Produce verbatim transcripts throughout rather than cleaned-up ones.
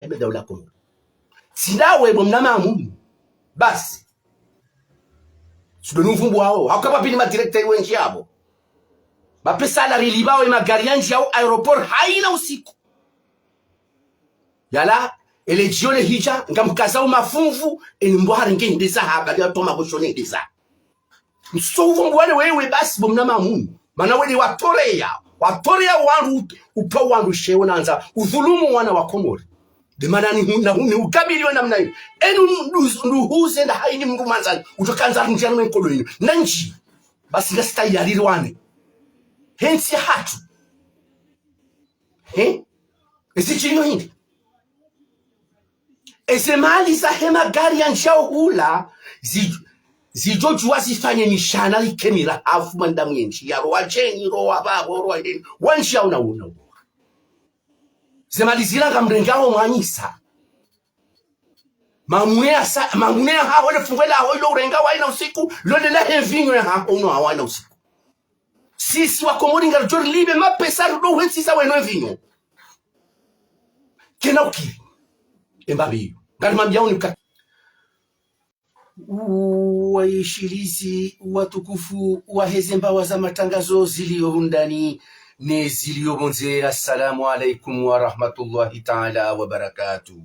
Ebe daula Komori. Tsi ndawe bo mna mamu. Basi. Tsi ndo nuvumbuwao. Hauka pvapvili madirecteur wendji yapvo. Mapesa la rilipvao, emagari yandjiyao aéroport hayina usiku. Yala, ele djioni hidja, ngamkazao mafumvu, eni mbwa harenge hindri za habari ya toma koshoni hindri za. Msouvu mbwale wewe basi bo mna mamu. Mana wele watoreya, watoreya wandru, upva wandru sheo nandza, udhulumu wana wa Komori. Nde mana ni hu-, na hu-, ni ukabiliwe namna yinu. Enu ndu-, nduhuze nda hayini mndru mandzani, udjo kandza mndjani mwe nkolo yinu. Nandji, basi ngasi tayari rilwane. He ntsi yahatru. He? Ezi djiliyo hindri? Eze mali zahe magari yandjiyao hula, zi-, zidjo djuwa zifanye mishana like mirahafu mwanadamu yendji, ya rowa djeni, rowa pvapvo, rowa heni, wandjiyao na una. Ze mali zila ngamrengao mwanyisa. Mamune ya sa-, mamune yahaho le fungwe laho ilo urenga wayina usiku, lo lela he mvinyo yahaho uno wayina usiku. Sisi wa Komori ngaridjo rilipve mapesa rudo hwentsisa weno mvinyo. Kena ukiri. Emba biyo. Ngarimwambiyao ni ka-, wayishilizi watukufu waheze mbawa za matangazo ziliyo hundani ne ziliyo pvondze, assalamu alaikum wa rahmatullahi taala wa barakatuh.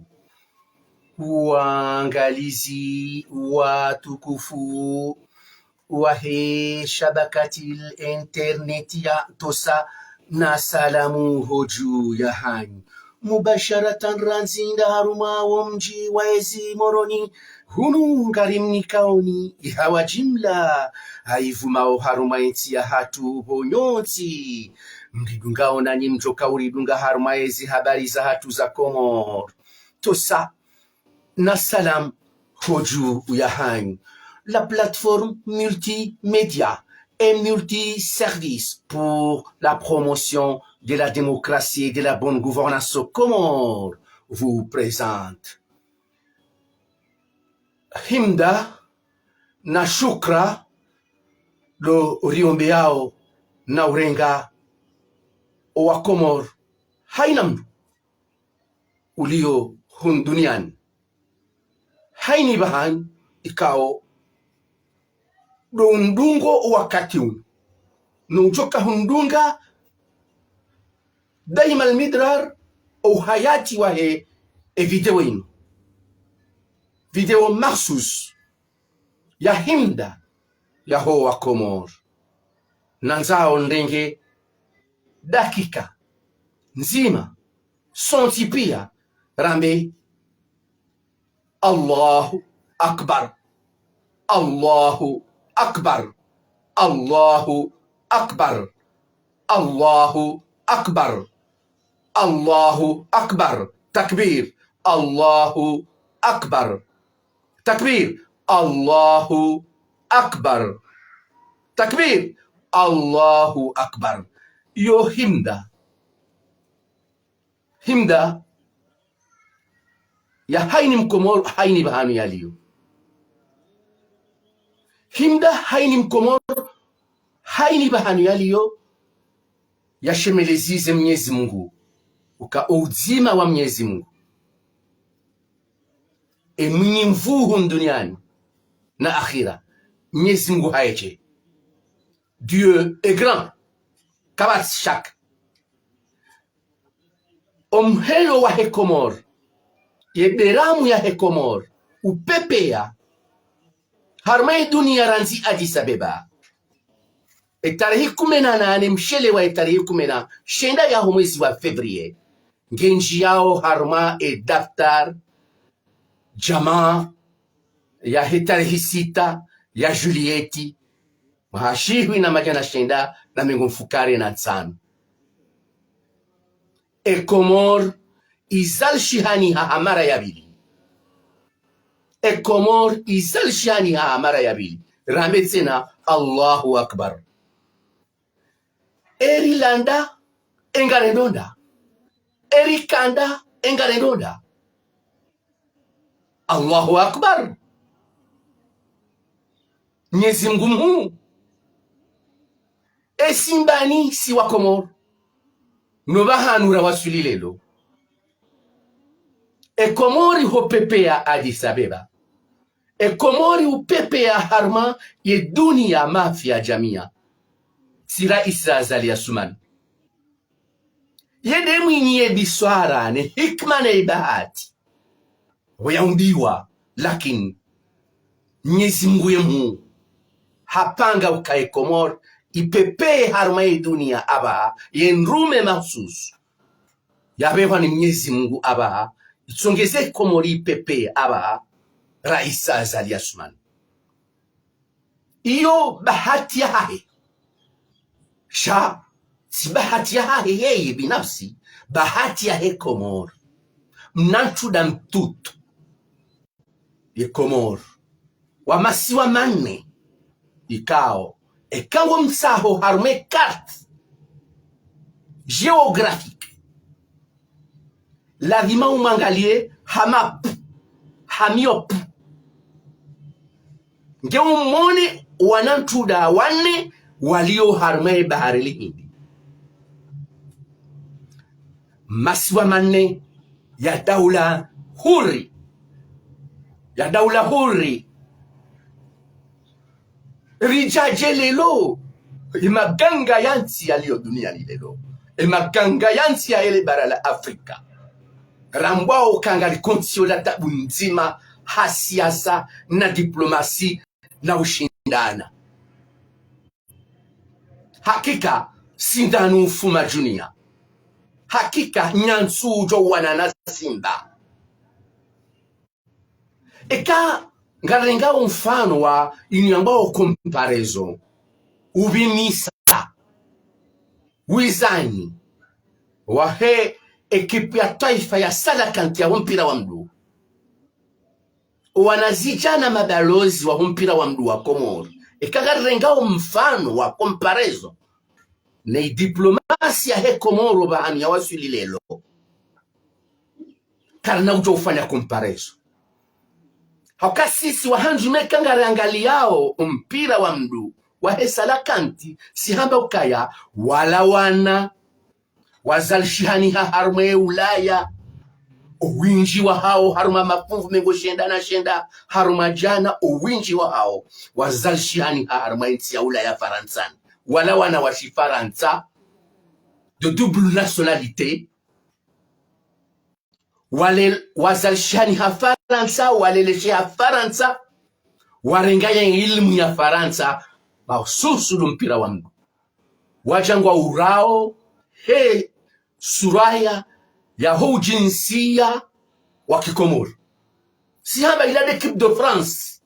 Waangalizi watukufu wahe shabakati la internet ya Tosa, na salamu hodju yahanyu. Mubasharatan randzi nda harumwa wo mdji wa ezi Moroni, hunu ngarimnikaoni ihawa jimla, haivumao harumwa entsi yahatru pvo nyontsi. Mridungao nanyi mdjoka uridunga harumwa ezi habari zahatru za Komori. Tosa, na salam hodju yahanyu. La plateforme multimédia et multiservice pour la promotion de la démocratie et de la bonne gouvernance aux Comores vous présente. Himda na shukra lo riombeyao na urenga owa Komori hayina mndru uliyo hunu duniani. Hayini pvahanu ikao ndo undungo wakati unu. No udjoka hundunga daima almidrar o uhayati wahe e video inu. Video mahsus ya himda yaho wa Komori. Nandzao ndrenge dakika ndzima, sontsi piya, rambe: Allahu Akbar. Allahu Akbar. Allahu Akbar. Allahu Akbar. Allahu Akbar. Takbir. Allahu Akbar. Takbir. Allahu Akbar. Takbir. Allahu Akbar. Yo himda. Himda ya hayini Mkomori, hayini pvahanu yaliyo. Himda hayini Mkomori, hayini pvahanu yaliyo, yashemelezeze Mnyezi Mungu, uka o udzima wa Mnyezi Mungu. E mwinyi nvuu duniani na akhira, Mnyezi Mungu haye dje. Dieu est grand. Kapvatsi shaka. O mheyo wahe Komori, ye beramu yahe Komori, upepeya harumwa ye duniya randzi Addis Abeba. E tarehi kume na nane mshele wa e tarehi kume na shenda yaho mwezi wa février, ngendjiyao harumwa e daftari djamaa yahe tarehi sita ya juillet, mwaha shihwi na madjana shenda na mengo mfukare na ntsanu. E Komori izalishihaniha ha mara ya pvili. E Komori izalishihaniha ha mara ya pvili. Rambe tsena, Allahu Akbar. Eri landa, e ngarendo nda. Eri kanda, e ngarendo nda. Allahu Akbar. Mnyezi Mungu mhuu. E simbani si wa Komori. No pvahanu rawaswili leo. E Komori hupepea Addis Abeba. E Komori hupepea harumwa ye dunia mafia jamia. Tsi Rais Azali Assoumani. Ye nde mwinyi ye biswara ne hikima ne ibahati. Pvo yaumbiwa, lakini Mnyezi Mungu ye mhuu hapanga uka ye Komori ipepee harumwa ye dunia apvaha, ye ndrume mahsusu yapvehwa ni Mnyezi Mungu apvaha, itsongeze Komori ipepee apvaha, Rais Azali Assoumani. Iyo bahati yahahe. Sha, tsi bahati yahahe yeye binafsi, bahati yahe Komori. Mna ntsu nda mtutu ye Komori, wa masiwa manne, ikao, eka ngo mtsaho harumwa ye carte géographique, lazima umwangalie ha map, ha miope. Nge umone wana ntsu nda wanne walio harumwa ye bahari l'Hindi. Masiwa manne ya daula huri, ya daula huri. Ridjadje leo, e maganga ya ntsi yalio duniani leo, e maganga ya ntsi ya ele bara la Afrika, rambwao uka ngari kontsio la tabu ndzima ha siasa na diplomasi na ushindana. Hakika, sindanu ufuma djunia. Hakika, nyantsu udjo wana na simba. Eka ngarengao mfano wa inu yambwao comparaison, upvimisa wizani wahe ekipu ya twaifa ya Salakanti ya ho mpira wa mndru, owanazidjana mabalozi wa ho mpira wa mndru wa Komori. Eka ngarengao mfano wa comparaison ne diplomasi yahe Komori pvahanu yawaswili leo, karina udjo ufanya comparaison. Hauka sisi wahandzume eka ngariangaliao mpira wa mndru wahe Salakanti, si hamba ukaya wala wana wazalishihaniha harumwa ye Ulaya, owindji wahao harumwa mafunvu mengo shenda na shenda harumwa djana, owindji wahao wazalishihaniha harumwa ntsi ya Ulaya, Farantsani. Wala wana wa shifarantsa, de double nationalité, wale, wazalishihaniha Farantsa, walelesheha Farantsa, warenganya ilimu ya Farantsa, mahsusu lo mpira wa mndru. Wadja ngwaurao he suraya yaho ujinsia wa Kikomori. Si hamba ila nde équipe de France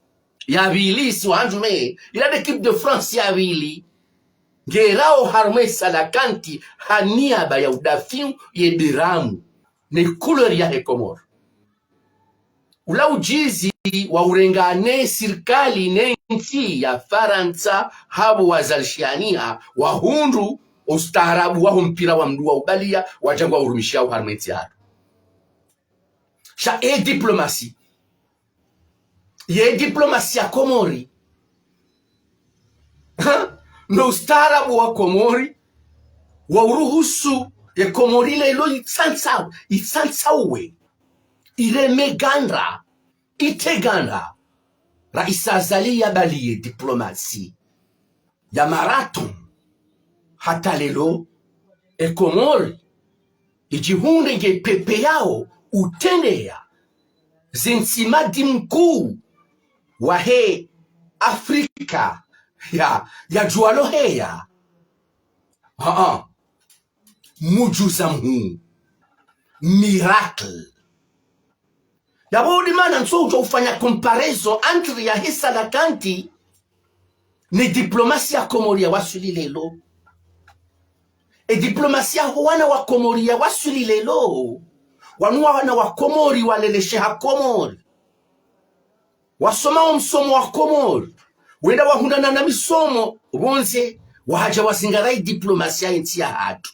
ya pvili, si wahandzume, ila nde équipe de France ya pvili ngerao harumwa ye Salakanti ha niaba ya udafiu ye drapeau ne couleur yahe Komori. Ula ujuzi waurengwa ne sirikali ne ntsi ya Farantsa, hapvo wazalishihaniha, wahundru ustaarabu waho mpira wa mndru waubalia, wadja ngwaurumishao harumwa ye ntsi yahatru. Sha e diplomasi, ye diplomasi ya Komori, ha? No ustaarabu wa Komori, wauruhusu ye Komori leo itsantsa, itsantsauwe, ireme ganda, ite ganda. Rais Azali yabaliye diplomasi ya marathon. Hata leo, e Komori idjihundre nge pepe yao utrendeya ze ntsi madi mkuu wahe Afrika ya, ya djuwa loheya. Haa. Mujuza mhuu. Miracle. Yapvo udi mana ntso udjo ufanya comparaison entre yahe Salakanti ne diplomasi ya Komori yawaswili leo. E diplomasi yaho wana wa Komori yawaswili leo. Wanu wana wa Komori walelesheha Komori. Wasoma wo msomo wa Komori. Wenda wahundrana na misomo pvondze, wahadja wazingara i diplomasi yahe ntsi yahatru.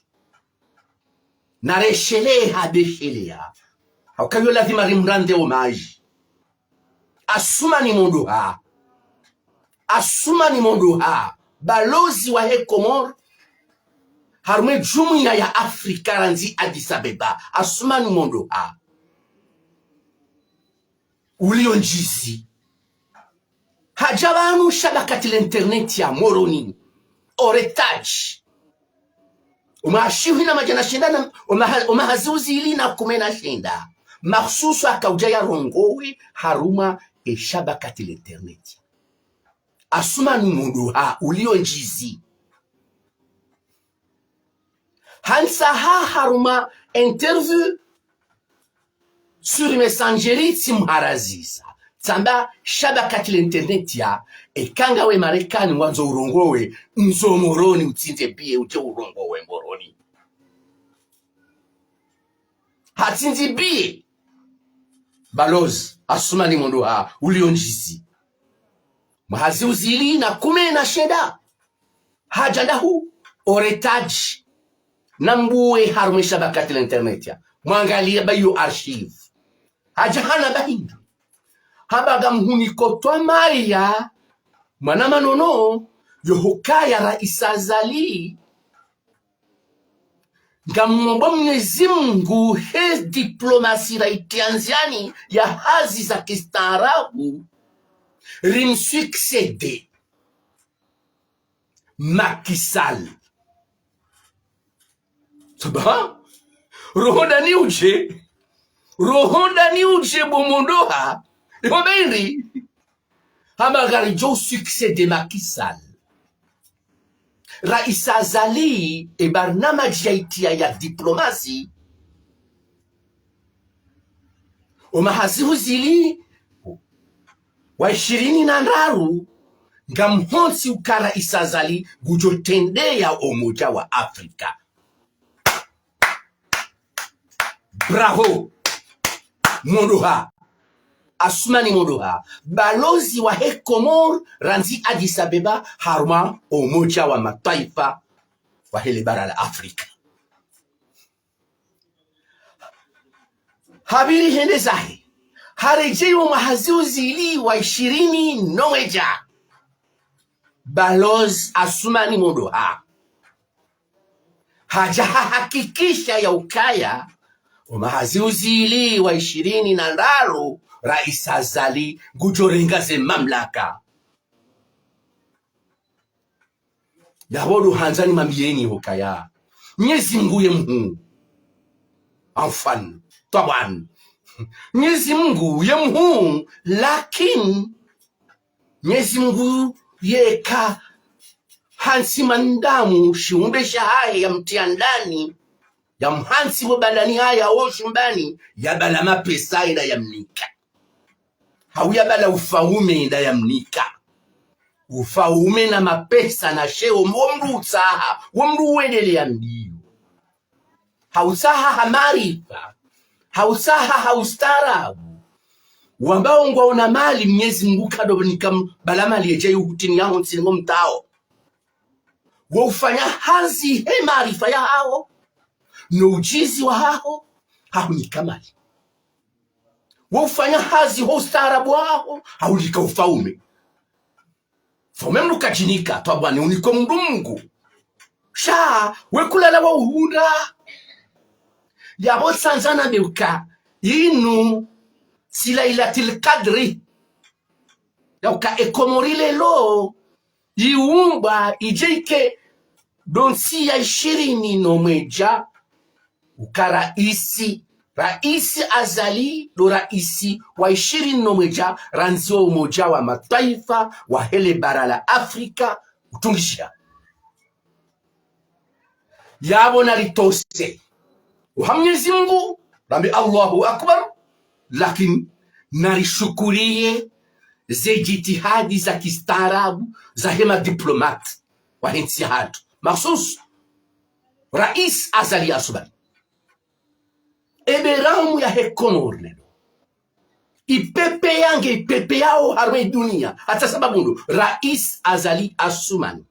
Naresheleha, besheleha. Hauka yo lazima rimrande hommage Assoumani Mondouha. Assoumani Mondouha, balozi wahe Komori harumwa e jumuiya ya Afrika randzi Addis Abeba. Assoumani Mondouha. uliyo ndjizi. Hadja pvanu shabakati la internet ya Moroni, Oretage. Omwaha shihwi na madjana shenda na, omwaha, omwaha zihwi zili na kume na shenda. Mahususu haka udja yarongowe harumwa e shabakati la internet. Asumani Mondoha, uliyo ndjizi. Hantsaha harumwa interview sur Messenger tsimharazisa. Tsamba shabakati la internet ya, eka ngawe Marekani ngwandzo urongowe, ndzo Moroni utsindze billet udje urongowe Moroni. Hatsindzi billet. Balozi Asumani Mondoha, uliyo ndjizi. Mwaha zihwi zili na kume na shenda. Hadja ndahu Oretage. Nambuwe harumwa e shabakati la internet ya, mwangaliye ba iyo archive. Hadja hana ba hindri. Hamba ngamhuniko twamaya, mwana manono, yo hukaya Raisi Azali. Ngamomba Mnyezi Mungu he diplomasi raitria ndziani ya hazi za kistaarabu, rimsuccéder Macky Sall. Saba, roho ndani udje, roho ndani udje bo Mondoha, yo bendi. Hamba ngaridjo succéder Macky Sall. Raisi Azali, e barnamaji yaitria ya diplomasi, omwaha zihwi zili wa ishirini na ndraru, ngamhontsi uka Raisi Azali ngudjo trendeya Umoja wa Afrika. Bravo. Mondoha. Asumani Mondoha, balozi wahe Komori randzi Addis Abeba harumwa Umoja wa Mataifa wahe le bara la Afrika. Hapviri hende zahe, haredjeyi omwaha zihwi zili wa ishirini no mwedja. Balozi Asumani Mondoha hadja hahakikisha ya ukaya, omwaha zihwi zili wa ishirini na ndraru, Raisi Azali ngudjo renga ze mamlaka. Yapvo ndo handza nimwambiyeni hukaya, Mnyezi Mungu ye muhuu. Enfin, twabwani. Mnyezi Mungu ye muhuu, lakini Mnyezi Mungu yeka hantsi mwanadamu, shiumbe shahahe yamtria ndani, yamhantsi pvo bandani haya ho shumbani, yabala mapesa yenda yamnika. Hau yabala ufaume yenda yamnika. Ufaume na mapesa na sheo, wo mndru utsaha, wo mndru uwendeleya mbio. Hautsaha ha maarifa, hautsaha ha ustaarabu. Wambao ngwaona mali, Mnyezi Mungu kadjo nika m-, bala mali yedja yuhutini yaho ntsini ngo mtao. Wo ufanya hazi he maarifa yahaho, no ujuzi wahaho, hahunika mali. Wo ufanya hazi ho ustaarabu wahaho, hahunika ufaume. Ufaume mndru kadjinika, twabwani, unikwa mndru Mungu. Sha, we kulala wa uhundra. Yapvo tsandza nambe uka, inu, tsi Lailatul Kadri. Ya uka e Komori leo, yiumbwa idje ike ndo ntsi ya ishirini no mwedja, uka raisi, Raisi Azali ndo raisi wa ishirini no mwedja randzi wo Umoja wa Mataifa wahe le bara la Afrika utungishiha. Yapvo naritose oha Mnyezi Mungu, rambe Allahu Akbar, lakini narishukuriye ze jitihadi za kistaarabu zahe madiplomate wahe ntsi yahatru. Makhsus, Raisi Azali Assoumani. E beramu yahe Komori leo ipepeya nge ipepeyao harumwa e dunia, hata sababu ndo Raisi Azali Assoumani.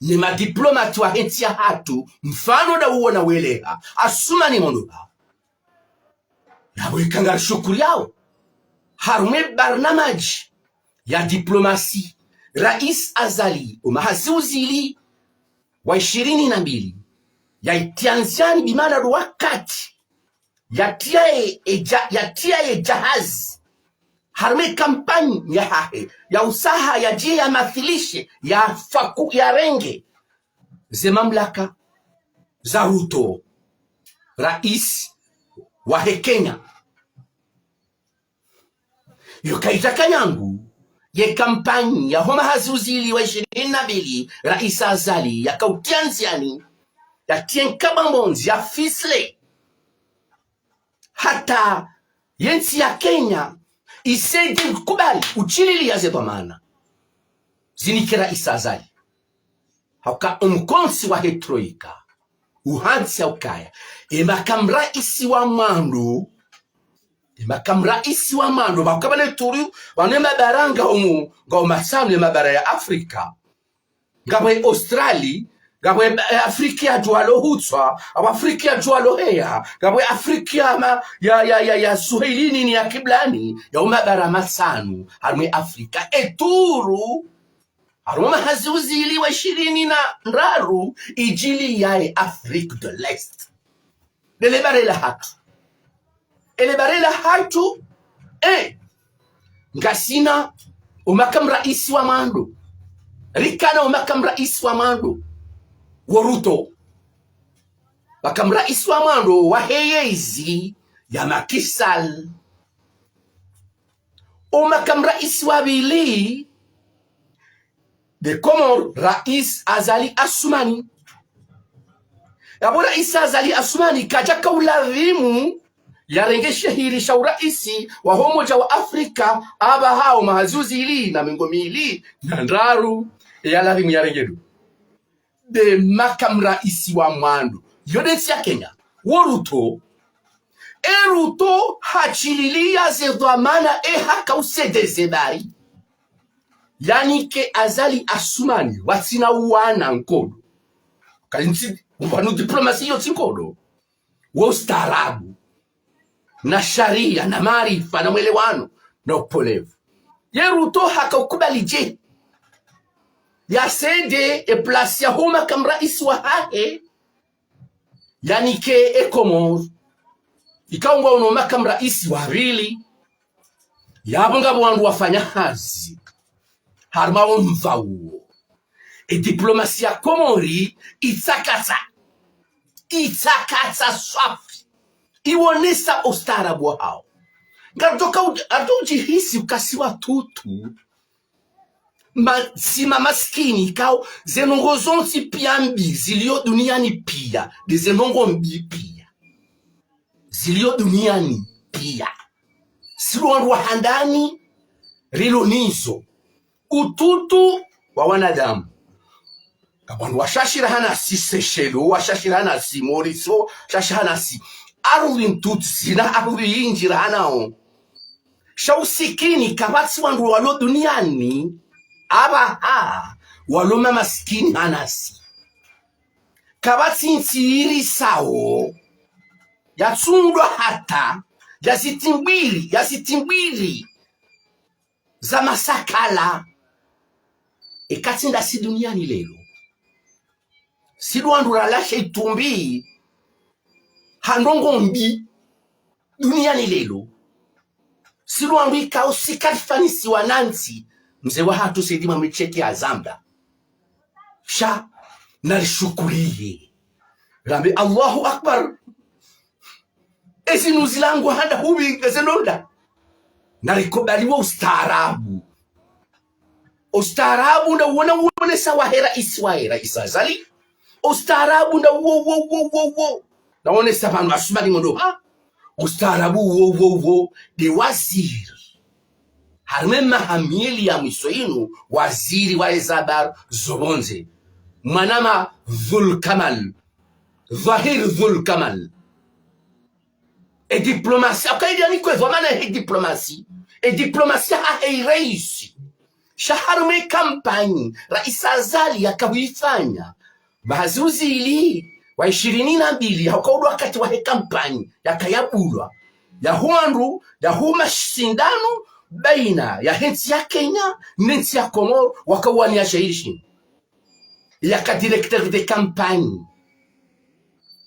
Ne madiplomate wahe ntsi yahatru, mfano nda uwona weleha, Assoumani Mondoha. Yapvo ika ngarishukuriyao. Harumwa e barnamaji ya diplomasi, Raisi Azali, omaha ziuzili wa ishirini na mbili, yaitria ndziani, bimaana ndo wakati yatria ye, e ja-, yatria ye jahazi harumwa ye kampanyi yahahe ya utsaha yadje yamathilishe, yafaku, yarenge ze mamlaka za Ruto, raisi wahe Kenya. Yo kayidjaka nyangu, ye kampanyi yaho mwaha zihwi zili na ishirini na mbili, raisi Azali yakawutria ndziani, yatrie nkabambo ndzi, yafislé, hata ye ntsi ya Kenya isende ikubali ushililia ze dhwamana zinike raisi Azali. Hauka omkontsi wahe troika uhantsi haukaya ye makamu raisi wa mwando, ye makamu raisi wa mwando, pvahukaya pvale turu pvanu ye mabara ngayo mu, ngayo matsanu ye mabara ya Afrika. Ngapvo ye Australie, ngapvo ye, eh, Afrika ya djuwa lo hutswa, ngapvo Afrika ya djuwa lo heya, ngapvo ye Afrika ya ma, ya, ya, ya, ya suhilini ni ya kiblani, yayo mabara matsanu harumwa ye Afrika. Ye turu harumwa mwaha zihwi zili na ishirini na ndraru idjiliya ye Afrique de l'Est. Ndele bara lahatru. Ele bara lahatru, eh, ngasina omakamu raisi wa mwando. Rikana omakamu raisi wa mwando wo Ruto. Makamu raisi wa mwando wahe yezi ya Macky Sall. Omakamu raisi wa pvili nde Komori, raisi Azali Assoumani. Yapvo raisi Azali Assoumani kadjaka uladhimu yarenge she shihiri sha uraisi waho Umoja wa Afrika, apvaha omwaha zihwi zili na mengo mili na ndraru, yaladhimu yarenge ndo nde makamu raisi wa mwando. Yo nde ntsi ya Kenya. Wo Ruto, e Ruto hashililia ze dhwamana, e haka usende ze bari yanike Azali Assoumani, watsina uwana nkodo. Kali ntsi, pvanu diplomasi yo tsi nkodo. Wo ustaarabu, na sharia, na maarifa, na mwelewano, na upolevu. Ye Ruto haka ukubali dje yasende e place yaho makamu raisi wahahe, yanike e Komori, ikao ngwaono makamu raisi wa pvili? Yapvo ngapvo wandru wafanya hazi harumwa wo mva uwo. E diplomasi ya Komori itsakatsa. Itsakatsa swafi. Iwonesa ustaarabu wahawo. Ngarudjoka ud-, ardjo udjihisi ukaya si watutu. Ma, si mamasikini, ikao ze ndrongoo zontsi pia mbi zilio duniani pia nde ze ndrongoo mbi pia zilio duniani pia. Si ndo wandru wa handani rilo nizo. Ututu wa wanadamu. Ngapvo wandru washashi raha nasi Seychelles, washashi raha nasi Maurice, washashi raha nasi. Ardhwi ntutu, zina ardhwi nyindji raha nawo. Sha usikini, kapvatsi wandru walo duniani apvaha walo mamasikini ha nasi. Kapvatsi ntsi irisao yatsundwa hata ya zitimbwiri, ya zitimbwiri za masakala. Eka tsi ndasi duniani leo, si ndo wandru ralasha itumbi ha ndrongoo mbi duniani leo. Si ndo wandru ikao si karifanisiwa na ntsi. Mze wahatru Said Mohamed Cheikh hazamba. Sha narishukuriye, rambe Allahu Akbar. Ezi nuzilangwa handa hubi ngeze nonda. Narikubali wo ustaarabu. Ustaarabu ndo wona wonesa wahe raisi, wahe raisi Azali. Ustaarabu ndo wo, wo, wo, wo, wo. Nawonesa pvanu Assoumani ngondo ha ustaarabu wo, wo, wo, nde waziri. Harumwa maha mili ya mwiso inu, waziri wahe zahabari zo pvondze. Mwanama Dhul Kamal. Dhahir Dhul Kamal. E diplomasi, akaidi anikwe dhwamana he diplomasi. E diplomasi hahe iraisi. Sha harumwa e kampanyi raisi Azali yaka huifanya mwaha zihwi zili na ishirini na mbili, hauka uwo ndo wakati wahe kampanyi, yaka yabulwa, yaho wandru, yaho mashindano baina yahe ntsi ya Kenya ne ntsi ya Komori, waka uwania shihiri shinu. Yaka directeur de campagne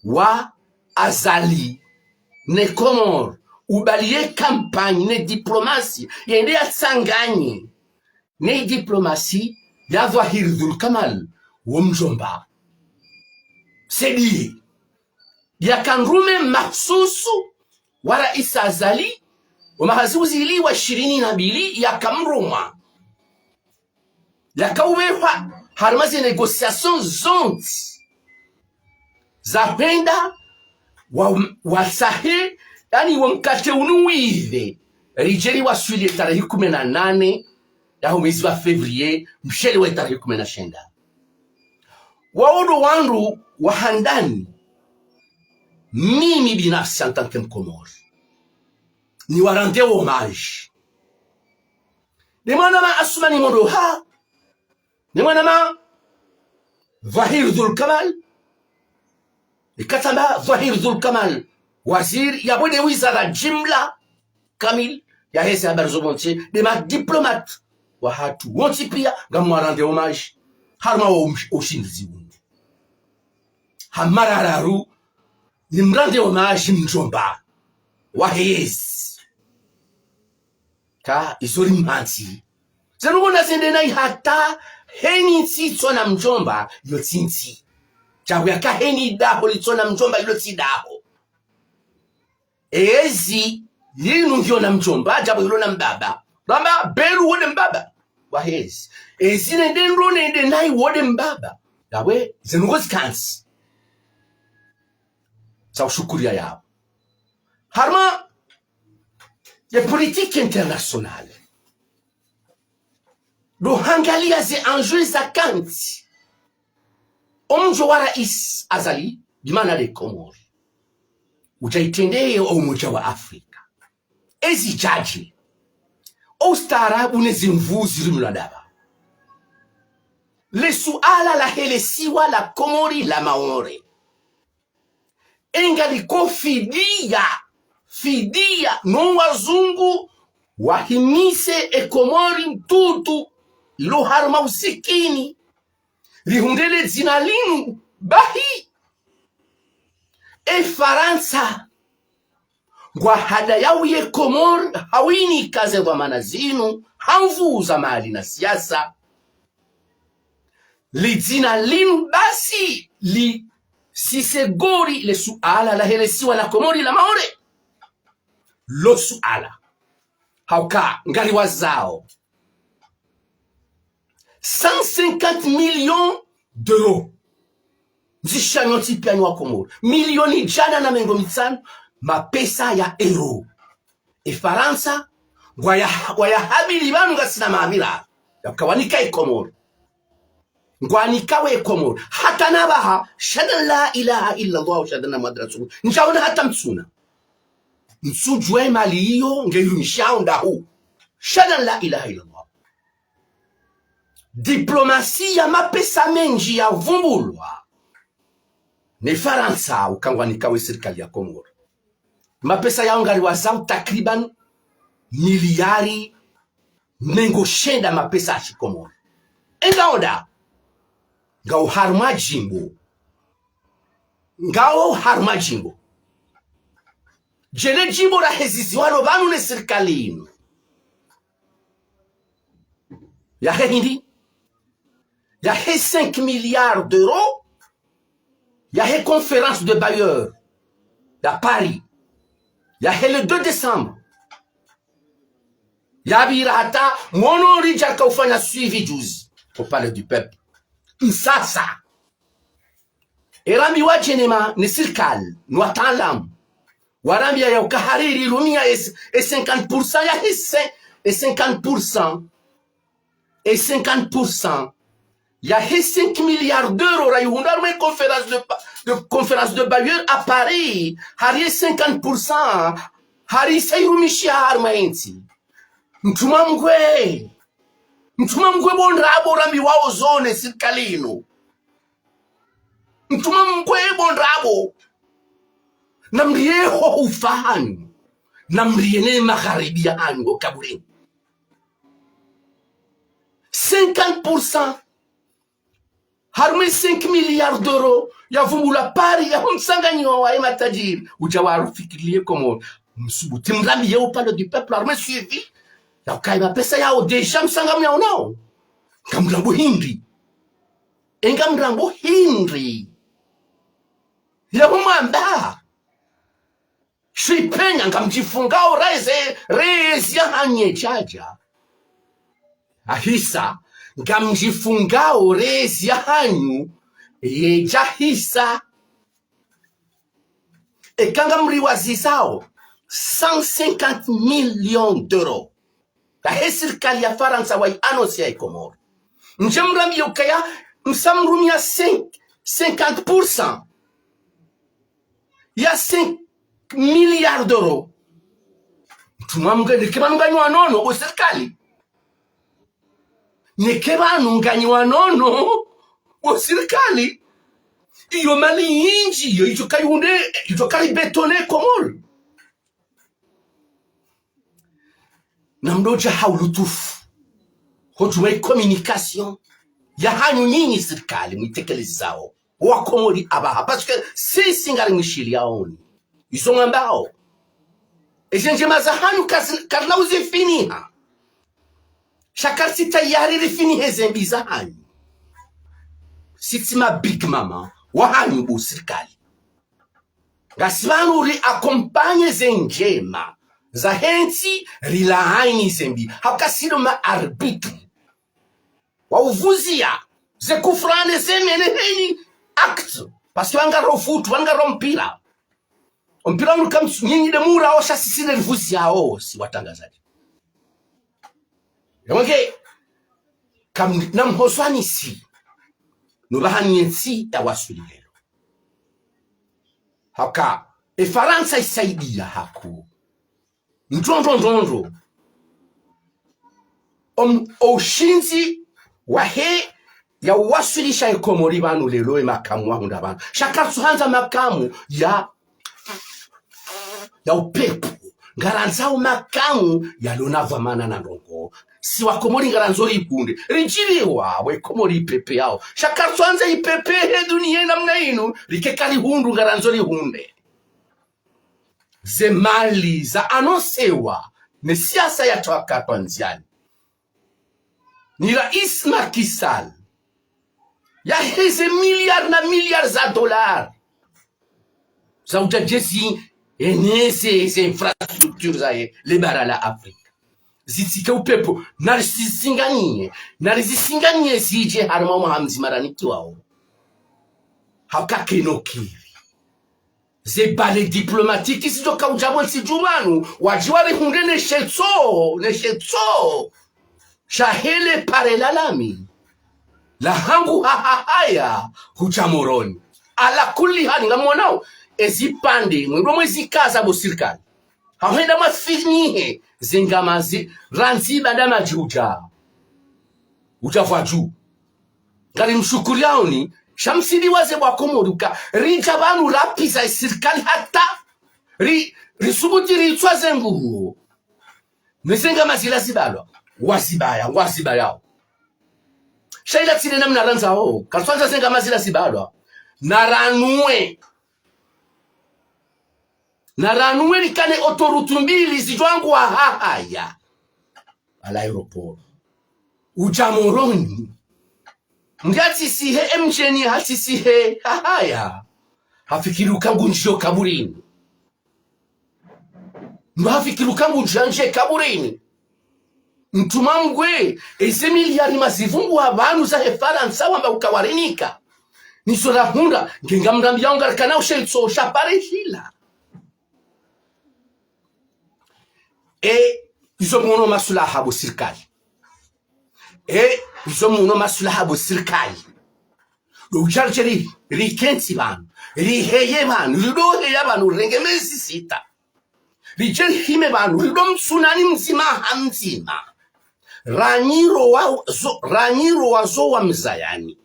wa Azali ne Komori, ubali ye kampanyi ne diplomasi yende yatsanganye ne diplomasi ya Dhwahir Dhulkamal wo mdjomba. Sedi yaka ndrume mahsusu wa Raisi Azali, wo maha zihwi zili na shirini na mbili yaka mrumwa. Yaka ubehwa harumwa ze négociations zontsi za hwenda wa, watsahe, yaani, wo mkatre unu wipve, ridje riwaswili ye tarehi kume na nane yaho mwezi wa février, mshele wa tarehi kume na shenda. Wawo ndo wandru wa handani, mimi binafsi en tant que Mkomori, ni wa rendre hommage. Nde mwanama Assoumani Mondoha, nde mwanama Dhwahir Dhulkamal, ikao amba Dhwahir Dhulkamal, waziri, yapvo nde wizara jimla kamili yaheze habari zo pvondze, nde madiplomate wahatru wontsi pia, ngam wa rendre hommage harumwa wo msh-, wo ushindzi unu. Ha mara raru, ni mrendre hommage mdjomba wahe yezi. Ka izo ri mhantsi. Zinu ngona zende nayi hata heni ntsi itsona mdjomba, yo tsi ntsi. Djabu yaka heni daho litsona mdjomba, ilo tsi daho. Ezi yinu ngiyo na mdjomba, djabu ilo na mbaba. Ramba Belu wo nde mbaba wahe yezi. Ezi nende ndro nende nayi wo nde mbaba. Djabu, zinu ngo zikantsi za ushukuriya yawo. Harumwa ye politique internationale, ndo hangaliya ze enjeux za kantsi. Omdjo wa Raisi Azali, bimaana nde Komori, udja itrendeye o Umoja wa Afrika. Ezi djadji, o ustaarabu ne zimvu ziri mladaba. Le suala lahe le siwa la Komori la Maore. Enga liko fidiya, fidiya, no wazungu wahimise e Komori ntutu, ilo harumwa usikini. Rihundre le dzina linu, bahi. E Farantsa, ngwa hada ya uye Komori, ha uinika ze dhwamana zinu, ha nvu za mali na siasa. Li dzina linu basi lisise gori le suala lahe le siwa la Komori la Maore. Lo suala. Hauka, ngari wazao cent cinquante millions d'euros. Mzishanyo ntsi pia nyi wa Komori. Milioni djana na mengo mitsanu mapesa ya euro. E Farantsa, ngwaya, ngwaya habili pvanu ngasina maamira ya uka wanika e Komori. Ngwanika we Komori. Hata na pvaha, shahada la ilaha illa Allah, shahada na Muhammad Rasulullah. Ndjaona hata mtsuna. Mtsudjuwa e mali iyo, nge yirumishao ndahu. Shahada la ilaha illa Allah. Diplomasi ya mapesa mendji yavumbulwa ne Farantsa uka ngwanika we sirikali ya Komori. Mapesa yawo ngari wazao takriban miliyari mengo shenda mapesa ya shikomori. Enga onda, ngao harumwa djimbo. Ngao harumwa djimbo. Djele djimbo raheziziwa no pvanu ne sirikali inu yahe hindri, yahe cinq milliards d'euros, yahe conférence de bailleurs ya Paris, yahe le deux décembre. Yapvira hata mwono ridja ka ufanya suivi juzi au Palais du Peuple. Msasa. Erambiwa djenema ne sirikali, no wataalamu. Warambiya ya uka hari rirumia e, e cinquante pour cent yahe cin-, e cinquante pour cent. E cinquante pour cent yahe cinq milliards d'euros rayihundra harumwa e conférence de pa-, de conférence de bailleurs à Paris. Hari e cinquante pour cent hari isa irumishiha harumwa entsi. Mtrumwa mkwe. Mtrumwa mkwe bo ndrabo rambiwao zo ne sirikali inu. Mtrumwa mkwe bo ndrabo. Namriye ho ufa hanyu. Namriye ne magharibi ya hanyu ho kaburini. Cinquante pour cent harumwa e cinq milliards d'euros yavumbulwa Paris, yaho msanganyiho wahe matajiri, udja warufikiriye Komori. Msubuti mrambiye o Palais du Peuple armé suivi. Ya ukaya mapesa yao déjà msangamu yao nao. Ngamrambo hindri. E ngamrambo hindri. Ya humwamba. Shipenya ngamdjifungao reze, rezi ya hanyu yedjadja. Ahisa, ngamdjifungao rezi ya hanyu yedjahisa. Eka ngamriwazisao cent cinquante millions d'euros. Yahe sirikali ya Farantsa wayi annoncé ya Komori. Ndje mrambiye ukaya msamrumia cinq, cinquante pour cent ya cinq milliards d'euros. Mtumwa mge, neke pvanu nganyi wanono, bo sirikali. Neke pvanu nganyi wanono, bo sirikali. Iyo mali yindji, iyo, iyo kayihundre, iyo karibétonné Komori. Namdodja ha ulutufu. Hodjuma ye communication ya hanyu nyinyi sirikali mwitekelezao. Wakomori apvaha, parce que sisi ngari mwishiliyaoni. Izo ngambao. Eze ndjema za hanyu kazi-, karina uzifiniha. Sha karitsi tayari rifinihe ze mbi za hanyu. Sisi ma big mama wa hanyu bo sirikali. Ngasi pvanu ri accompagné ze ndjema zahe ntsi, rilaani ze mbi. Hauka si ndo ma arbitre. Wa uvuziya ze kufrane ze mene heni acte. Parce que pvanu ngaro foot, pvanu ngaro mpira. O mpira unu kamtsu, nyinyi nde murao sha sisi nde rivuziyao, si watrangazadji. Yamwenge, kam-, namhoswanisi. Nupvahani ye ntsi ya waswili leo. Hauka, e Farantsa isaidiya haku. Ndrondro, ndrondro. Om-, o ushindzi wahe ya uwaswilisha e Komori pvanu leo e makamu wahundra pvanu. Sha karitsuhandza makamu ya ya upepvo. Ngarandzao makamu yalona pvwamana na ndrongoo. Si wakomori ngarandzo rihundre. Ridjiliwa, we Komori ipepvo yao. Sha karitsuhandza ipepvo he duniya namna inu, rike karihundru ngarandzo rihundre. Ze mali za annoncéwa, ne siasa ya twaka twandziani. Ni rais Macky Sall. Yaheze milliards na milliards za dollars. Za udja djezi eneze ze infrastructures zahe le bara la Afrika. Zitsike upepvo, narizisinganie, narizisinganie zidje harimwa mwaha mdzima ranikiwao. Hauka keno kiri. Ze balles diplomatiques zidjo kaudja pvontsi dju pvanu, wadji warihundre ne shetso, ne shetso shahe le pare la lami la hangu Hahahaya hudja Moroni. Ala kulli hali, ngamwonao ezipvandre, mwendo mwezikaza bo sirikali. Hahwenda mwafinihe, zengamazi, randzi baanda madji hudja. Hudja pvwa dju. Ngarimshukuriyaoni, sha msiliwaze bo wakomori uka, ridja pvanu rapviza esirikali hata, ri-, risubuti ritswa ze nguo. Ne zengamazi la zibalwa, wazibaya, wazibayao. Sha ila tsi le namna randzao, karitsuhandza zengamazi la zibalwa. Naranuwe. Naranuwe rikane autoroute mbili zidjo hangu Hahahaya. À l'aéroport. Udja Moroni. Mdru hatsisihe emdjeni hatsisihe Hahahaya. Hafikiri uka ngundjiyo kaburini. Mdru hafikiri uka ngundjiyo ndje kaburini. Mtrumwa mgwe, eze miliyari mazivungwa pvanu zahe Farantsa wamba uka warinika. Nizo rahundra, nge ngamrambiao ngarikana ushe itso sha pare hila. E, izo mwono maswilaha bo sirikali. E, izo mwono maswilaha bo sirikali. Ndo udja ridje ri, rikentsi pvanu, riheye pvanu, ridoheya pvanu, rirenge mezi sita. Ridje rihime pvanu, rido mtsunani mdzima ha mdzima. Ranyirowa zo, ranyirowa zo wa mzayani.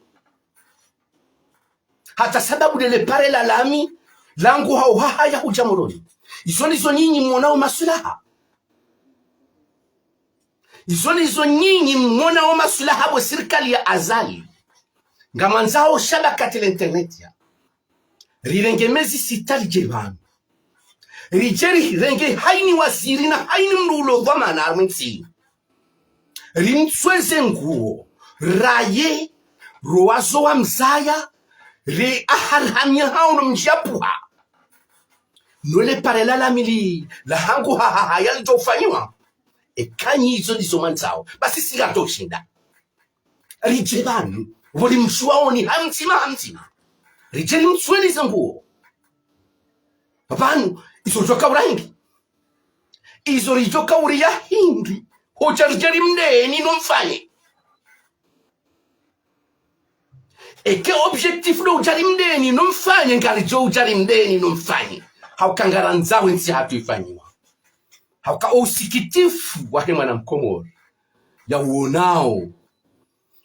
Hata sababu lele pare la lami, langu ha Hahahaya hudja Moroni. Izo ndizo nyinyi mwonao maswilaha. Izo ndizo nyinyi mwonao maswilaha bo sirikali ya Azali. Ngamwandzao shabakati la internet ya. Rirenge mezi sita ridje pvanu. Ridje rirenge hayina waziri na hayina mndru ulo dhwamana harumwa entsi. Rimtsweze nguo, raye, rowazo wa mzaya, ri aharihamia hao no mdji ya puha. No le pare la lamili, la hangu ha, ha, ha, yalidjo ufanyiwa. Eka nyi izo ndizo mwandzao, basi si ngatoshinda. Ridje pvanu, pvo rimshuwaoni ha mdzima ha mdzima. Ridje rimtsweze nguo. Pvanu, izo ridjo kaula hindri. Izo ridjo kaula hindri. Hudja ridje rimdeni no mfanye. Eka objectif ndo udja rimdeni no mfanye, ngaridjo udja rimdeni no mfanye. Hauka ngarandzao entsi yahatru ifanyiwa. Hauka o usikitifu wahe mwana mkomori ya uonao.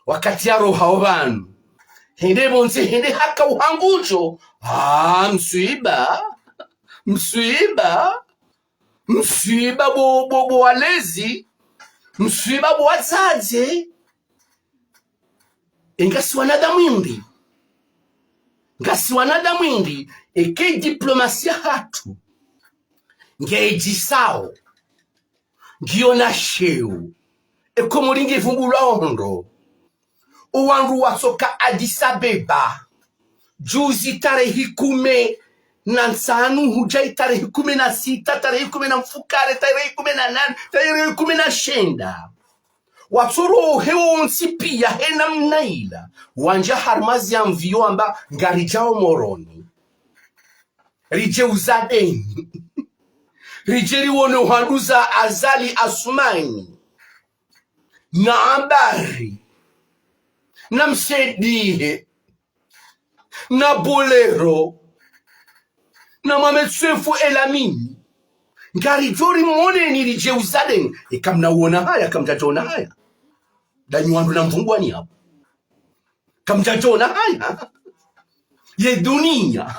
Wakati ya roha o pvanu. Hende pvondze, hende haka uhangudjo. Ah, mswiba. Mswiba. Mswiba bo, bo, bo walezi. Mswiba bo wadzadze. E ngasi wanadamu hindri. Ngasi wanadamu hindri. Eka e diplomasi yahatru nge djisao. Ngiyo na sheo. E Komori nge vumbulwa ondro. O wandru watsoka Addis Abeba. Juzi tarehi kume na ntsanu, hudja i tarehi kume na sita, tarehi kume na mfukare, tarehi kume na nane, tarehi kume na shenda. Watsorohe wontsi piya he namna ila. Wandja harumwa zi avion wamba ngaridjao Moroni. Ridje uzadeni. Ridje riwone hwanduza Azali Assoumani. Na Ambari. Na Msaidié. Na Bolero. Na Mohamed Soefou El Amine. Ngaridjo rimoneni ridje uzadeni. Eka mna uona haya, kamdjadjona haya. Ndanyi wandru na mvungwani yapvo. Kamdjadjona haya. Ye dunia.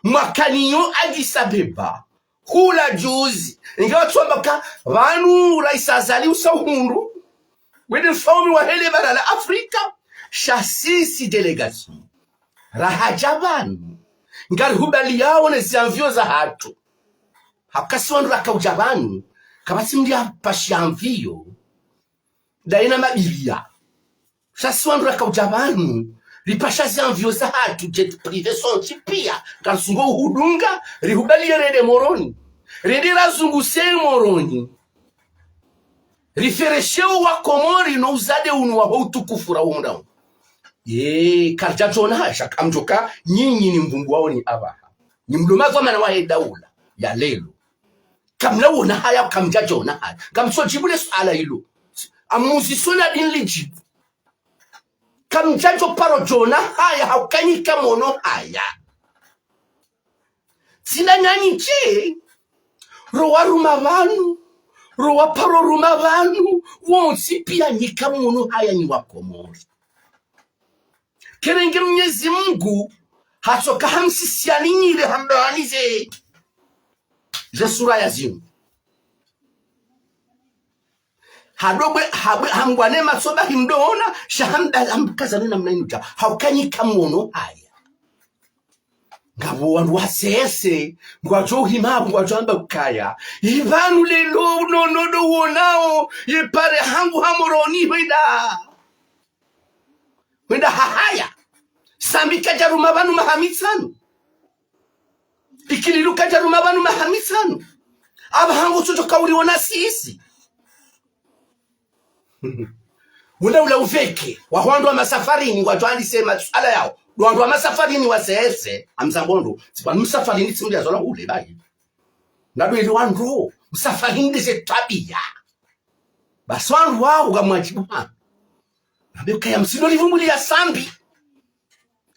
Mwakaniyo Addis Abeba. Hula juzi. Inge watsuamba ka, pvanu Raisi Azali usa uhundru. Wende mfaume wahe le bara la Afrika. Sha sisi délégation. Rahadja pvanu. Ngarihubaliyao ne zi avion zahatru. Hauka si wandru rakaudja pvanu. Kapvatsi mndru ya pashi avion. Ndayi na mabilia. Sha si wandru rakaudja pvanu, ripasha zi avion zahatru, jet privé zontsi piya, ngarisungo uhudunga, rihubaliye rende Moroni. Rende razunguse Moroni. Rifereshe o wa Komori no uzade unu waho utukufu ra umrao. Ye, karidjadjona haya, sha kamdjoka, nyinyi ni mvumbuwaoni apvaha. Ni mlo madhwamana wahe daula, ya lelo. Kamna uona haya, kamdjadjona haya. Kamtsodjibu le suala ilo. Amuziso na dini lidjibu. Kamdjadjo paro djona haya, hauka nyi kamono haya. Tsina nyanyi dje. Rowaruma pvanu. Ro waparo ruma pvanu. Wontsi piya nyi kamono haya nyi wa Komori. Kerenge Mnyezi Mungu, hatsoka hamsisiani nyile hamdowanize. Ze sura ya zinu. Hadobwe, habwe, hambwane matsoba himdowona, sha hamda, hamkaza nuna mna inu dja. Hauka nyi kamono haya. Ngapvo wandru wasese, ngwadjo hima, ngwadjo amba ukaya. Ipvanu lelo, no, no, no, wonao, ye pare hangu ha Moroni, hwenda. Hwenda hahaya. Sambi kadjaruma pvanu maha mitsanu. Ikililu kadjaruma pvanu maha mitsanu. Apvaha ngo tsotsoka uriona sisi. Wenda ula uveke. Wahwandru wa masafarini, ngwadjo andise masuala yao. Wandru wa masafarini wasese. Amzambondo. Tsi pvanu msafarini tsi mndru ya zola hule bayi. Ngadweli wandru. Msafarini ndeze twabiya. Basi wandru wao ngamwadjibu ha. Nambe ukaya msidolivumbuliya Sambi.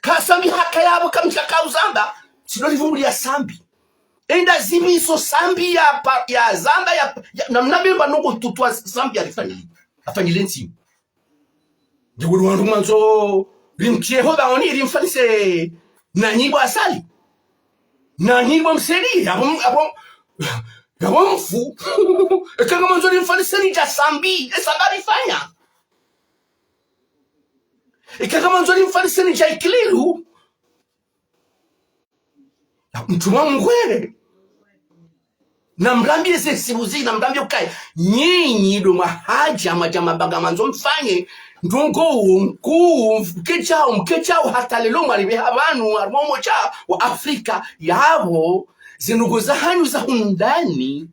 Ka Sambi hakaya apvo kamdjaka uzamba. Msidolivumbuliya Sambi. Enda zimiso Sambi ya pa, ya zamba ya, ya, na mnambe mba nongo tutwa Sambi ya rifanyili. Afanyile ntsi. Ndikuli wandru mwandzo rimtiye ho baoni rimfanise na nyi bo Azali. Na nyi bo Msaidié, apvo, apvo, apvo mfu. Eka ngamwandzo rimfanise ni dja Sambi, e Sambi rifanya. Eka ngamwandzo rimfanise ni dja Ikililu. Mtrumwa mkwele. Namrambiye ze sibuzi, namrambiye ukaya nyinyi ndo mwahadja, mwadja mabanga mwandzo mfanye ndrongoo nkuu, mkedjao, mkedjao hata leo mwaribeha pvanu harumwa Umoja wa Afrika. Yapvo zindrongoo zahanyu za hundani,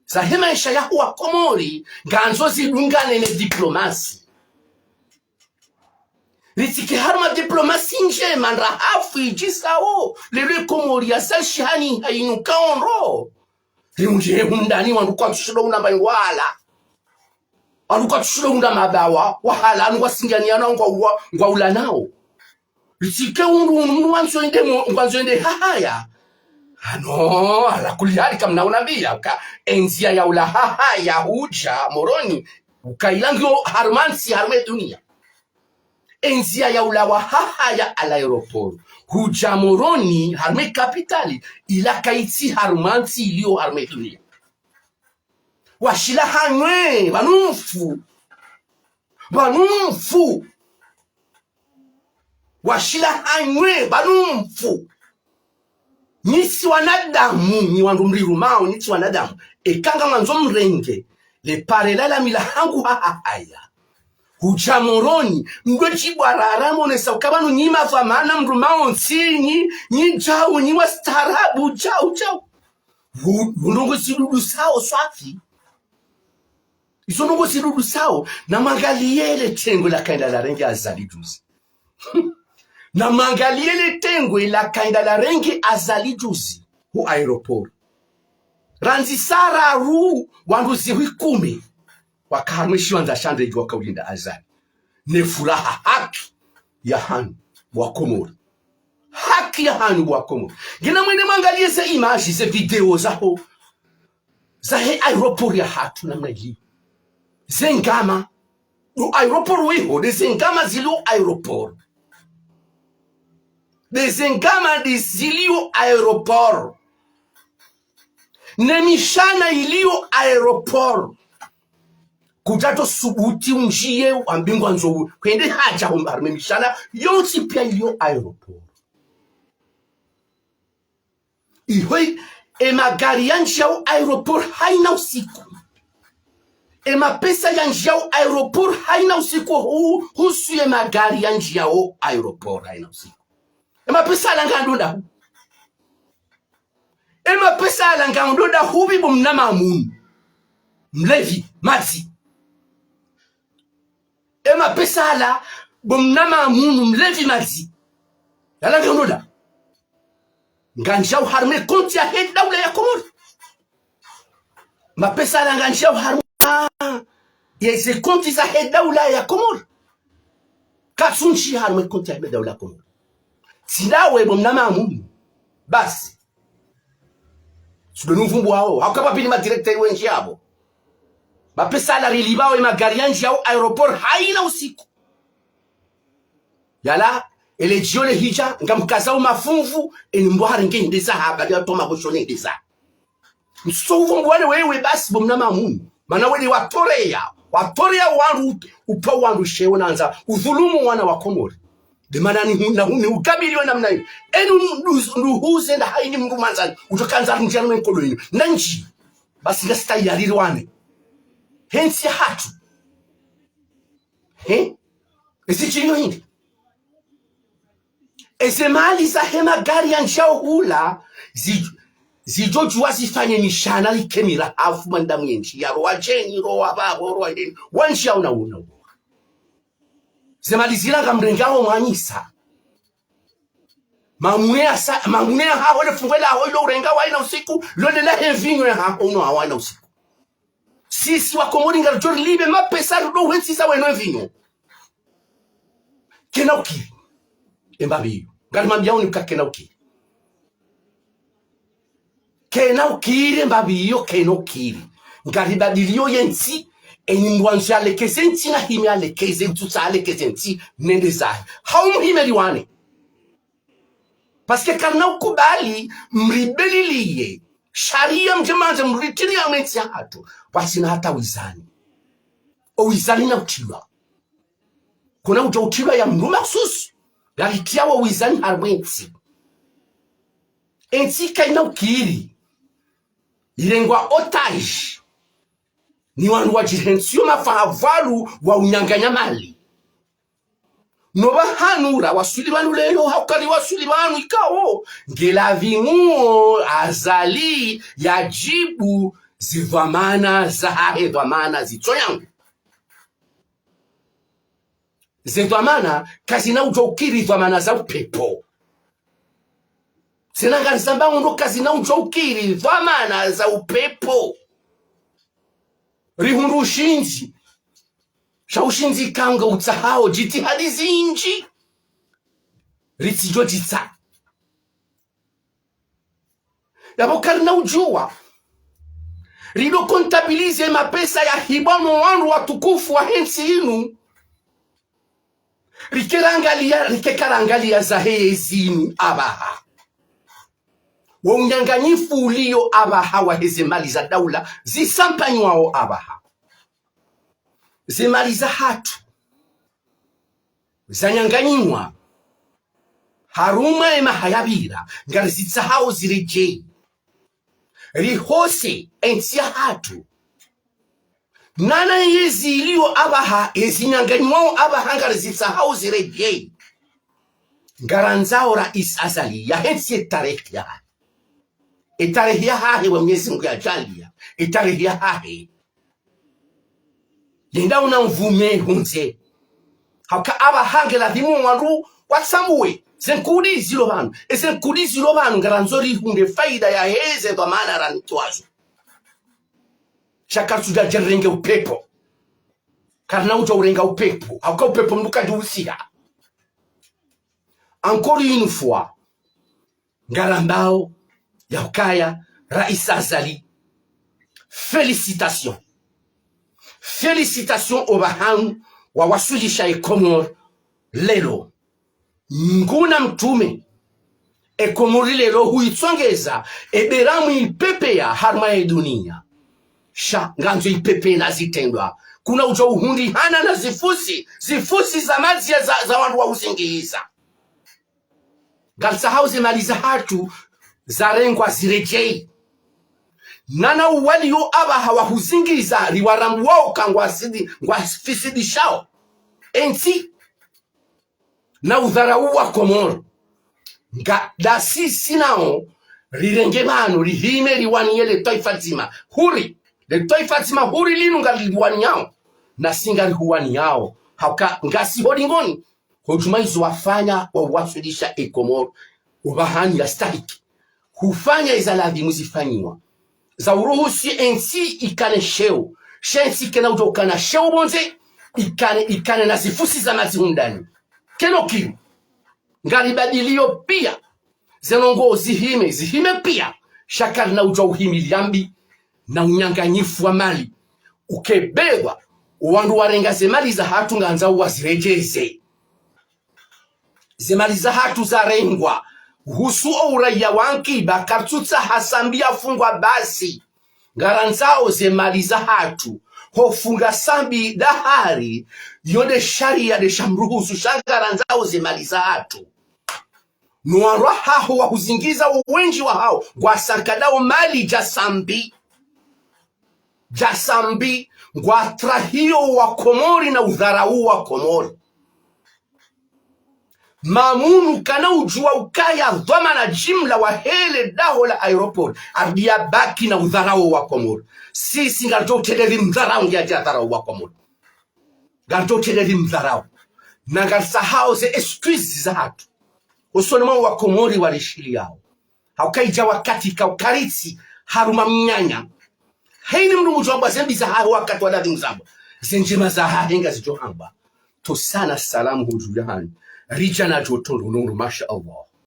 zahe maesha yaho wa Komori, ngandzo zidungane ne diplomasi. Ritsike harumwa diplomasi ndjema ndrahafu idjisao, leo Komori ya salishihani hainu kaondro. Riundje hundani wandru kwatsushindo unda mbayi ngwala. Wandru kwatsushindo unda mabawa, wahala, wandru wasingiani yana ngwa, ngwa, ngwa ula nao. Ritsike undru, undru mndru wandzo ende mo, ngwandzo ende Hahaya. Ano, ala kuli hali kamna unambiya, uka, endziya ya ula Hahaya hudja Moroni, uka ila ngiyo harumwa ntsi harumwa ye duniya. Endziya ya ulawa Hahaya à l'aéroport hudja Moroni harumwa ye kapitali, ila kayitsi harumwa ntsi iliyo harumwa ye duniya. Washila hanywe, pvanu mfu. Pvanu mfu. Washila hanywe, pvanu mfu. Nyi tsi wanadamu, nyi wandru mrirumao, nyi tsi wanadamu. Eka ngamwandzo mrenge le pare la lami la hangu Hahaya hudja Moroni, mdwe djibwa rara monesa uka pvanu nyi madhwamana mrumao ntsi, nyi, nyi djau, nyi wastaarabu, djau, djau. Hu, hu ndrongoo zidudusao swafi. Izo ndrongoo zidudusao, namwangaliye le tengwe lakaenda larenge Azali juzi. Namwangaliye le tengwe lakaenda larenge Azali juzi ho aéroport. Randzi saa raru wandru zihwi kume waka harumwa ye shiwandza sha ndege waka ulinda Azali. Ne furaha, haki yahanyu wa Komori. Haki yahanyu wa Komori. Ngena mwende mwangaliye ze image, ze video zaho, zahe aéroport yahatru namna iliyo. Ze ngama, o aéroport wiho, nde ze ngama ziliyo aéroport. Nde ze ngama nde ziliyo aéroport. Ne mishana iliyo aéroport. Kudjatso subuti undjiye wambe ngwandzo hwende hadja ho harumwa ye mishana yontsi piya iliyo aéroport. Iho, e magari yandjiyao aéroport hayina usiku. E mapesa yandjiyao aéroport hayina usiku, hu, husu ye magari yandjiyao aéroport hayina usiku. E mapesa yala ngayendo ndahu? E mapesa yala ngayendo ndahu pvi bo mna Mamun? Mlevi madzi. E mapesa yala bo mna Mamun, mlevi madzi, yala ngayendo ndahu? Ngayandjiyao harumwa ye konti yahe daula ya Komori. Mapesa yala ngayandjiyao harumwa ye ze konti zahe daula ya Komori. Katsundji harumwa ye konti yahe daula ya Komori. Tsi ndawe bo mna Mamun. Basi. Tsi ndo nuvumbuwao. Hauka pvapvili ma directeur wendji yapvo. Mapesa yala rilipvao e magari yandjiyao aéroport hayina usiku. Yala, ele djioni hidja, ngamkazao mafumvu, eni mbwa harenge hindeza ha, bali atoma koshone hindeza. Mso uvumbuwa ne wewe basi bo mna Mamun. Mana wende watoreya, watoreya wandru, upa wandru sheo nandza udhulumu wana wa Komori. Nde mana ni hu, na hu, ni ukabiliyo namna iyo. Enu ndu, ndu huze nda hayini mndru mwandzani, udjo kandza mndjiyani mwe nkolo inu. Nandji, basi ngasi tayari riwane. He ntsi yahatru. He? Ezi djiliyo hindri? Eze mali zahe magari yandjiyao hula, zi, zidjodjuwa zifanye mishana like mirahafu mwanadamu yendji, yaro wadjeni, ro wapvapvo, ro wadjeni, wandjiyao na una. Ze mali zila ngamrengao mwanyisa. Mamune yasa, mamune yahaho, le fungwe laho ilo urenga hayina usiku, lo nde lahe mvinyo yahaho uno hayina usiku. Sisi wa Komori ngaridjo rilipve mapesa rudo hwentsisa weno mvinyo. Kena ukiri. E mbapvi iyo. Ngarimwambiyao ni uka kena ukiri. Kena ukiri, e mbapvi iyo, kena ukiri. Ngaribadiliyo ye ntsi, eni mndru wandzo yalekeze ntsi nahime yalekeze, mtsutsaha yalekeze ntsi, nende zahe. Hau muhime riwane. Parce que karina ukubali mribeliliye shariya mdje mwandze mritiliye harumwa entsi yahatru, pvwatsina hata wizani. O wizani na utilwa. Kuna udjo utilwa ya mndru makhsusu, ngaritiyawo wizani harumwa entsi. Entsi kayina ukiri. irengwa otage ni wandru wadjihentsiyo mafaha pvwalu wa unyanganya mali. No pvahanu rawaswili pvanu leo, hauka riwaswili pvanu ikao ngeladhimu Azali yadjibu zidhwamana zahahe, dhwamana zitsonyangwa. Ze dhwamana kazina udjo ukiri dhwamana za upepvo. Tsena ngarizambao ndo kazina udjo ukiri dhwamana za upepvo. Rihundru ushindzi. Sha ushindzi kanga utsahao djitihadi zindji. Ritsidjo djitsa. Yapvo karina udjuwa. Rido comptabiliser mapesa yahibwa no wandru watukufu wahe ntsi inu. Rike rangaliya, rike karangaliya zahe yezi inu apvaha. Wo unyanganyifu uliyo apvaha waheze mali za daula zisampanywao apvaha. Ze mali zahatru zanyanganyiwa harumwa emaha yapvira, ngarizitsahao ziredjeyi. Rihose entsi yahatru. Nana yezi iliyo apvaha, yezi nyanganyiwao apvaha, ngarizitsahao ziredjeyi. Ngarandzao Rais Azali yahentsiye etarehi yahahe. Etarehi yahahe wa Mwenyezi Mungu yadjaliya. Etarehi yahahe. Yenda una mvume hundze. Hauka apvaha ngeladhimu wandru watsambuwe ze nkudi zilo pvanu. Eze nkudi zilo pvanu ngarandzo rihundre faida yaheze dhwamana ranikiwazo. Sha karitsudja dje rirenge upepvo. Karina udja urenga upepvo. Hauka upepvo mndru kadjiusiha. Encore une fois, ngarambao ya ukaya Rais Azali. Félicitations. Félicitations opvahanu wawaswilisha e Komori leo. Nguna mtrume. E Komori leo huyitsongeza, eberamu ipepeya harumwa ye duniya. Sha, ngandzo ipepeya na zitrendwa. Kuna udjo uhundrihana na zifusi, zifusi za madzi ya za, za wandru wa uzingiza. Ngaritsahao ze mali zahatru zarengwa ziredjeyi. Nana uwaliyo apvaha wa huzingiza riwarambuwao ka ngwasidi, ngwafisidishao entsi na udharau wa Komoro. Nga dasi sinao rirenge pvanu rihime riwaniye le twaifa dzima huri. Le twaifa dzima huri linu ngariliwaniyao. Nasi ngarihuwaniyao. Hauka ngasi ho dingoni. Ho djumwa izo wafanya wawaswilisha e Komoro opvahanu yastahiki. Hufanya eza ladhimu zifanyiwa. Za uruhusu entsi ikane sheo. Sha entsi kayina udjo ukana sheo pvondze, ikane, ikane na zifusi za madzi hundani. Kayina ukiri. Ngaribadiliyo piya. Ze ndrongoo zihime, zihime piya. Sha karina udjo uhimiliya mbi na unyanganyifu wa mali. Ukeberwa, wandru warenga ze mali zahatru ngandzao waziredjeze. Ze mali zahatru zarengwa. Uhusu o uraiya wa nkiba, karitsutsaha Sambi yafungwa basi. Ngarandzao ze mali zahatru. Hofunga Sambi dahari, yo nde shariya nde shamruhusu, sha ngarandzao ze mali zahatru. No wandru wahaho wa huzingiza, owendji wahao ngwasankadao mali dja Sambi. Dja Sambi, ngwatrahiyo wa Komori na udharau wa Komori. Mamunu kana udjuwa ukaya dhwamana jimla wahe le daho la aéroport, ardi yabaki na udharau wa Komori. Sisi ngaridjo uteleri mdharau nge yadja dharau wa Komori. Ngaridjo uteleri mdharau. Na ngaritsahao ze excuses zahatru. Usoni mwa wa Komori warishiliyao. Hauka idja wakati ka ukaritsi haruma mnyanya. Hayini mndru ngudjo amba ze mbi zahahe wakati wa ladhimu zambwa. Ze ndjema zahahe ngazidjo amba. Tusana salamu hudju yahanyu. Ridja na djoto ndrongondro, masha Allah.